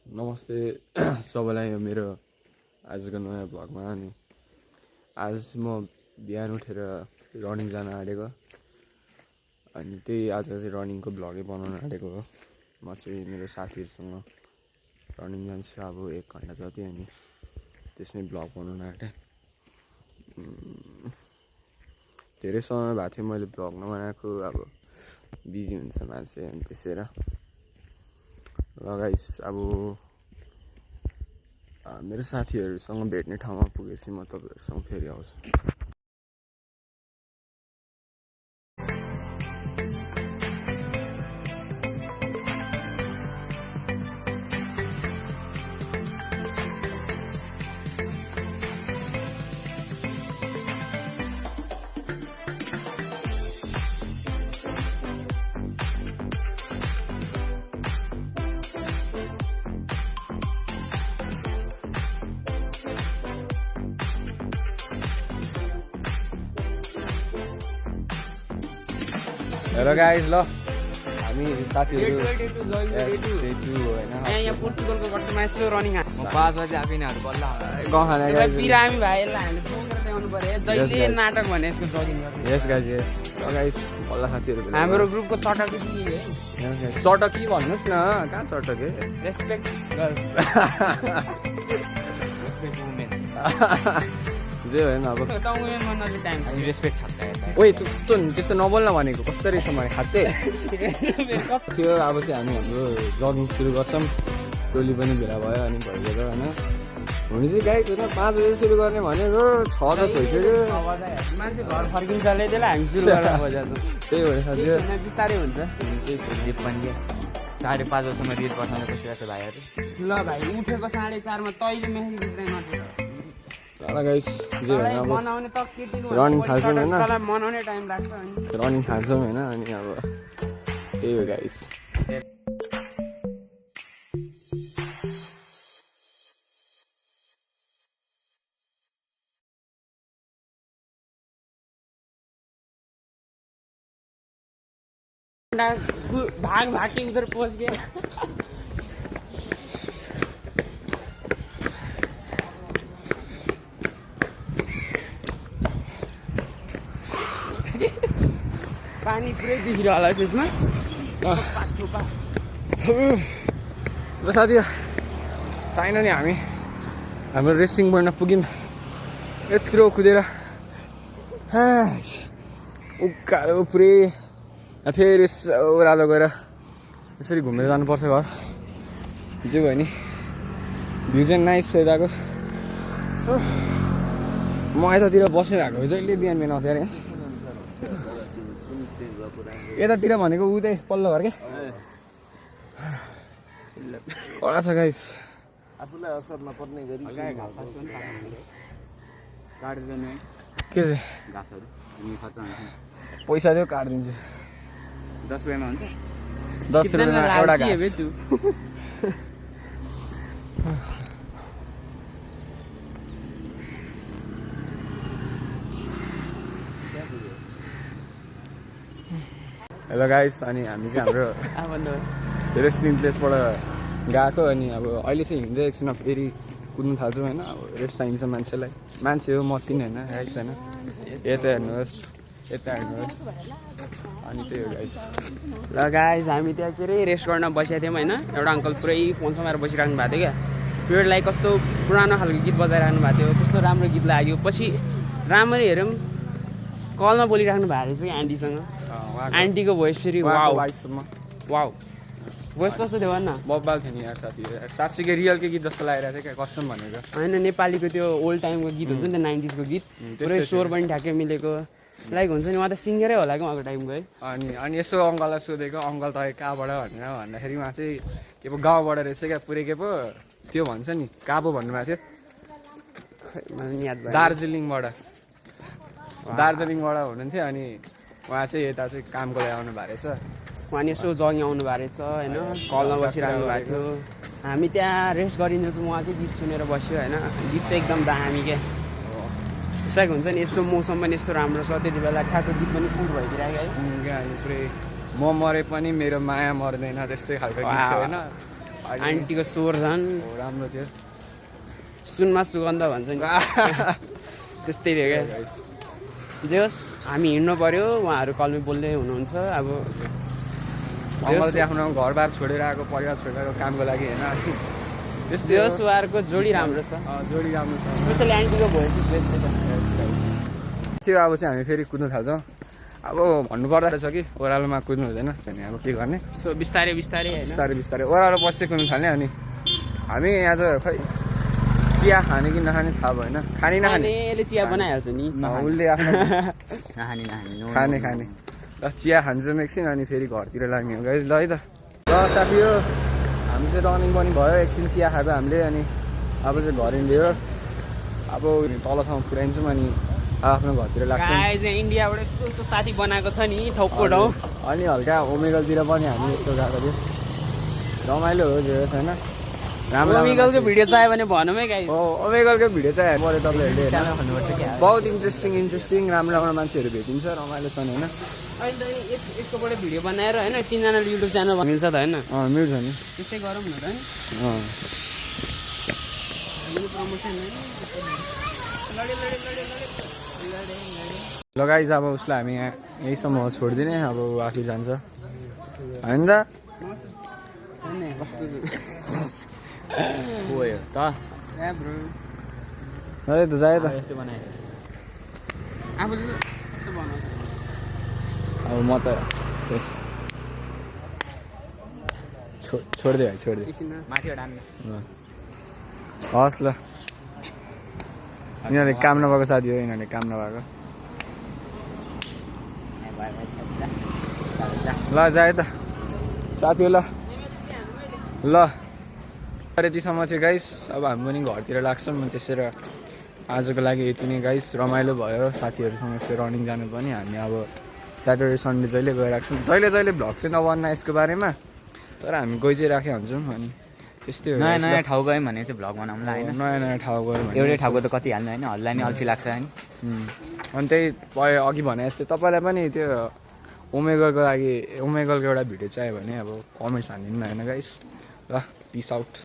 नमस्ते सबैलाई यो मेरो आजको नयाँ भ्लगमा अनि आज म बिहान उठेर रनिङ जान आँटेको अनि त्यही आज चाहिँ रनिङको भ्लगै बनाउन आँटेको हो। म चाहिँ मेरो साथीहरूसँग रनिङ जान्छु अब 1 घन्टा जति अनि त्यसमै भ्लग बनाउन आँटेँ। धेरै समय भएको थियो मैले भ्लग नबनाएको, अब बिजी हुन्छ मान्छे अनि त्यसै र गाइस अब मेरो साथीहरूसँग भेट्ने ठाउँमा पुगेपछि म तपाईहरुसँग फेरि आउँछु। हेलो गाइस, ल हामी साथीहरु यहाँ पोर्चुगलको गट्टुमा यसो रनिङ 5 बजे आपिनहरु बल्ल गहना गाइस बिरामी भाइहरूलाई हामीले बोकेर ल्याउनु पर्यो। जहिले नाटक भने यसको जगिङ गर्ने। यस गाइस यस गाइस बल्ल साथीहरु हाम्रो ग्रुपको चटकी चटकी भन्नुस् न, कहाँ चटके रेस्पेक्ट गर्ल्स जे होइन अब त उमेन भन्न चाहिँ टाइम छ। रेस्पेक्ट छ ओइ त्यस्तो नबोल्न भनेको कस्तो रहेछ मैले खाते थियो। अब चाहिँ हामी हाम्रो जगिङ सुरु गर्छौँ, टोली पनि भेला भयो अनि भइगयो होइन। हुनु चाहिँ गाइस होइन 5 बजे सुरु गर्ने भनेको 6:10 भइसक्यो। मान्छे घर फर्किन्छ त्यसलाई हामी सुरु गरेर बजाउँछौँ। त्यही भएर साथी बिस्तारै हुन्छ। त्यही सोचे पनि 5:30 बजेसम्म रिल पठाउनु बसिरहेको भाइहरू। ल भाइ उठेको 4:30 मा तैले मेसेज दिँदै नटेर गाइस जे होइन अब मनाउने त केटीको रनिङ थाल्छौँ होइन, मनाउने टाइम लाग्छ अनि रनिङ थाल्छौँ होइन। अनि अब त्यही हो गाइस। भाग भाग के उधर पहुंच गया। पानी पुरै देखिरह होला त्यसमा। ल साथी फाइनली हामी हाम्रो रेसिङ पोइन्टमा पुग्यौँ। यत्रो कुदेर उकालो पुरै फेरि ओह्रालो गएर यसरी घुमेर जानुपर्छ घर। जे भयो नि भ्यू चाहिँ नाइस छ यताको। म यतातिर बसिरहेको जहिले बिहान बिहान आउँथेँ अरे। यतातिर भनेको उतै पल्लो घर के कडा छ गाइस। आफूलाई असर नपर्ने गरी के चाहिँ घाँसहरू अनि खर्च हुन्छ। पैसा दियो काटिदिन्छु। 10 रुपैयाँमा हुन्छ। 10 रुपैयाँमा एउटा घाँस। हेलो गाइस, अनि हामी चाहिँ हाम्रो रेस्लिङ प्लेसबाट गएको अनि अब अहिले चाहिँ हिँड्दै एकछिनमा फेरि कुद्नु थाल्छौँ होइन। अब रेस्ट चाहिन्छ मान्छेलाई, मान्छे हो मसिन होइन गाइस होइन। यता हेर्नुहोस् यता हेर्नुहोस् अनि त्यही हो गाइस। ल गाइस हामी त्यहाँ के अरे रेस्ट गर्न बसेको थियौँ होइन। एउटा अङ्कल पुरै फोन समाएर बसिराख्नु भएको थियो क्या। पिरियडलाई कस्तो पुरानो खालको गीत बजाइराख्नु भएको थियो, कस्तो राम्रो गीत लाग्यो। पछि राम्ररी हेरौँ कलमा बोलिराख्नु भएको रहेछ कि आन्टीसँग। आन्टीको भोइस फेरि वाउ वाउ भोइस कस्तो थियो भन्न। बब्बाल थियो नि यार साथी, साँच्चीकै रियलकै गीत जस्तो लागिरहेको थियो क्या कसम भनेको होइन। नेपालीको त्यो ओल्ड टाइमको गीत हुन्छ नि त, 90s को गीत पुरै स्वर पनि ठ्याक्कै मिलेको लाइक हुन्छ नि। उहाँ त सिङ्गरै होला कि उहाँको टाइमको है। अनि यसो अङ्कललाई सोधेको अङ्कल तपाईँ कहाँबाट भनेर भन्दाखेरि उहाँ चाहिँ के पो गाउँबाट रहेछ क्या पुरै के पो त्यो भन्छ नि कहाँ पो भन्नुभएको थियो। मलाई याद भयो। दार्जिलिङबाट हुनुहुन्थ्यो अनि उहाँ चाहिँ यता चाहिँ कामको लागि आउनु भएको रहेछ। उहाँ यसो जगिङ आउनु भएको रहेछ होइन, कलमा बसिरहनु भएको थियो। हामी त्यहाँ रेस्ट गरिन्छ उहाँकै गीत सुनेर बस्यो होइन। गीत चाहिँ एकदम दामी क्या। त्यसलाई हुन्छ नि यस्तो मौसम पनि यस्तो राम्रो छ त्यति बेला ठ्याक्क गीत पनि सुट भइदिरहेको है। पुरै म मरे पनि मेरो माया मर्दैन त्यस्तै खालको गीत छ होइन। आन्टीको स्वर झन् राम्रो थियो सुनमा सुगन्ध भन्छ नि त्यस्तै थियो क्या जे होस् हामी हिँड्नु पर्यो उहाँहरू कलमै बोल्दै हुनुहुन्छ अब अङ्कल चाहिँ आफ्नो घरबार छोडेर आएको परिवार छोडेर आएको कामको लागि होइन जे होस् उहाँहरूको जोडी राम्रो छ जोडी राम्रो छ स्पेसली आन्टीको भोइस त्यो अब चाहिँ हामी फेरि कुद्नु थाल्छौँ अब भन्नुपर्दा रहेछ कि ओह्रालोमा कुद्नु हुँदैन भने अब के गर्ने सो बिस्तारै बिस्तारै होइन बिस्तारै बिस्तारै ओह्रालो पछि कुद्नु थाल्ने अनि हामी आज खै चिया खाने कि नखाने थाहा भएन खाने नखाने यसले चिया बनाइहाल्छ नि उसले आफ्नो नहानी खाने खाने ल चिया खान्छौँ एकछिन अनि फेरि घरतिर लाग्ने हो गाइस ल है त ल साथी हो हामी चाहिँ रनिङ पनि भयो एकछिन चिया खाएको हामीले अनि अब चाहिँ घर हिँड्यो अब तलसम्म पुऱ्याइन्छौँ अनि आफ्नो घरतिर लाग्छौँ गाइस इन्डियाबाट यस्तो यस्तो साथी बनाएको छ नि ठाउँको ठाउँ अनि हल्का ओमेगलतिर पनि हामी यस्तो गएको थियो रमाइलो हो जे होस् होइन राम्रो ओमेगलको भिडियो चाहियो भने भनौँ है गाइस हो ओमेगलको भिडियो चाहिँ पऱ्यो तपाईँहरूले सानो भन्नुपर्छ क्या बहुत इन्ट्रेस्टिङ राम्रो राम्रो मान्छेहरू भेटिन्छ रमाइलो छन् होइन अहिले त यसकोबाट भिडियो बनाएर होइन 3 जनाले युट्युब च्यानल मिल्छ त होइन मिल्छ नि त्यस्तै गरौँ न त होइन प्रमोसन लगाइज अब उसलाई हामी यहाँ यहीसम्म छोडिदिने अब ऊ आफै जान्छ होइन त गयो त है त जाए त यस्तो बनायो आफूले यस्तो बनाउँछ अब म त छोडिदियो भाइ छोडिदियो एकछिनमा माथिबाट आन्नु हस् ल यिनीहरूले काम नभएको साथी हो यिनीहरूले काम नभएको ल जाए त साथी हो ल ल यतिसम्म थियो गाइस अब हामी पनि घरतिर लाग्छौँ त्यसै आजको लागि यति नै गाइस रमाइलो भयो साथीहरूसँग यस्तो रनिङ जानु पनि हामी अब स्याटरडे सन्डे जहिले गइरहेको छौँ जहिले जहिले भ्लग चाहिँ नबन्ना यसको बारेमा तर हामी गइ चाहिँ राखेको हुन्छौँ अनि त्यस्तै हो नयाँ नयाँ ठाउँ गयो भने चाहिँ भ्लग बनाउँला होइन नयाँ नयाँ ठाउँ गयो भने एउटै ठाउँको त कति हाल्नु होइन हल्ला नि अल्छी लाग्छ होइन अनि त्यही अघि भने जस्तै तपाईँलाई पनि त्यो ओमेगलको लागि ओमेगलको एउटा भिडियो चाहियो भने अब कमेन्ट्स हानिदिनु न होइन गाइस ल पिस आउट